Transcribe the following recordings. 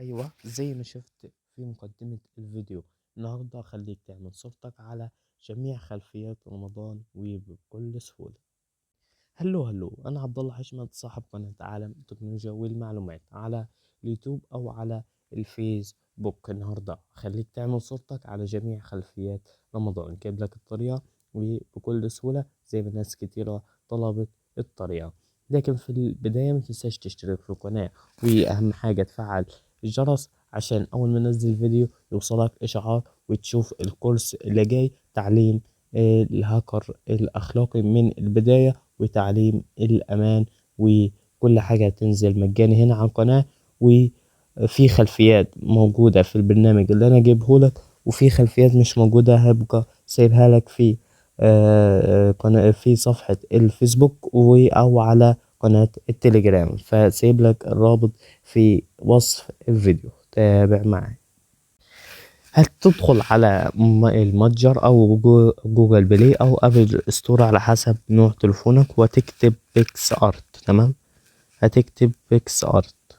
أيوة، زي ما شفت في مقدمة الفيديو، النهاردة خليك تعمل صورتك على جميع خلفيات رمضان وبكل سهولة. هلو هلو، أنا عبد الله حشمت صاحب قناة عالم التكنولوجيا والمعلومات على اليوتيوب أو على الفيسبوك. النهاردة خليك تعمل صورتك على جميع خلفيات رمضان، جايب لك الطريقة وبكل سهولة زي ما ناس كتيرة طلبت الطريقة. لكن في البداية ما تنساش تشترك في القناة، وأهم حاجة تفعل الجرس عشان أول ما ننزل فيديو يوصلك إشعار وتشوف الكورس اللي جاي، تعليم الهاكر الأخلاقي من البداية وتعليم الأمان وكل حاجة تنزل مجاني هنا على القناة. وفي خلفيات موجودة في البرنامج اللي أنا جايبه لك، وفي خلفيات مش موجودة هبقى سايبها لك قناة في صفحة الفيسبوك أو على قناة التليجرام، فسيب لك الرابط في وصف الفيديو، تابع معي. هتدخل على المتجر أو جوجل بلاي أو أبل ستور على حسب نوع تليفونك، وتكتب PicsArt. تمام، هتكتب PicsArt،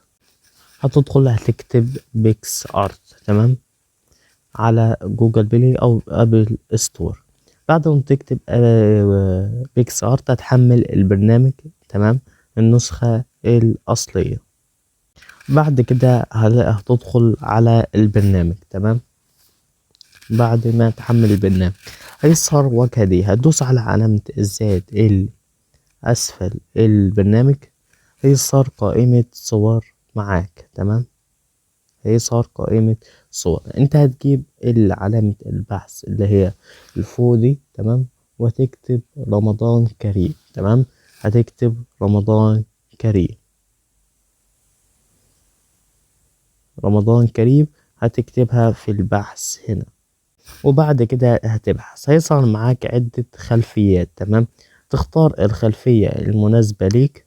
هتدخل هتكتب PicsArt، تمام، على جوجل بلاي أو أبل ستور. بعد ما تكتب PicsArt هتحمل البرنامج، تمام، النسخة الأصلية. بعد كده هتدخل على البرنامج، تمام. بعد ما تحمل البرنامج هيظهر الواجهة دي، هتدوس على علامة الزائد أسفل البرنامج، هيظهر قائمة صور معاك، تمام، هيظهر قائمة صور. انت هتجيب علامة البحث اللي هي الفوق دي، تمام، وتكتب رمضان كريم، تمام، هتكتب رمضان كريم، رمضان كريم هتكتبها في البحث هنا. وبعد كده هتبحث، هيظهر معاك عدة خلفيات، تمام، تختار الخلفية المناسبة ليك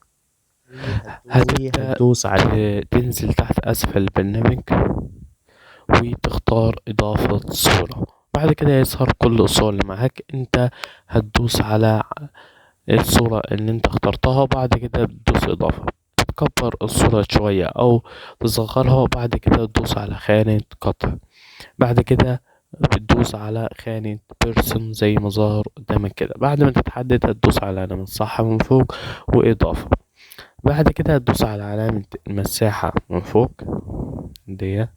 هتبدأ وهتدوس عليها، تنزل تحت أسفل البرنامج وتختار إضافة صورة. بعد كده يظهر كل الصور اللي معاك، انت هتدوس على الصورة اللي انت اخترتها، وبعد كده بتدوس إضافة، تكبر الصورة شوية أو تصغرها، وبعد كده تدوس على خانة قطع، بعد كده بتدوس على خانة بيرسون زي ما ظهر قدامك كده. بعد ما تتحدد هتدوس على علامة صح من فوق وإضافة، بعد كده هتدوس على علامة المساحة من فوق دي،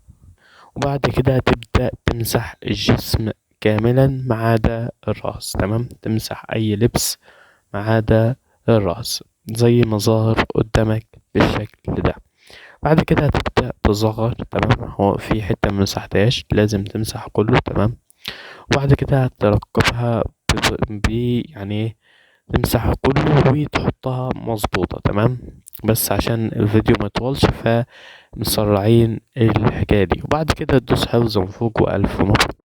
وبعد كده هتبدأ تمسح الجسم كاملا ما عدا الرأس، تمام، تمسح أي لبس ما عدا الرأس زي ما ظاهر قدامك بالشكل ده. بعد كده هتبدأ تصغر، تمام، هو في حتة ما مسحتهاش لازم تمسح كله، تمام. وبعد كده هتركبها يعني تمسح كله وتحطها مظبوطة، تمام، بس عشان الفيديو ما يطولش فمسرعين الحكاية دي. وبعد كده تدوس حفظ من فوق، وألف مبروك.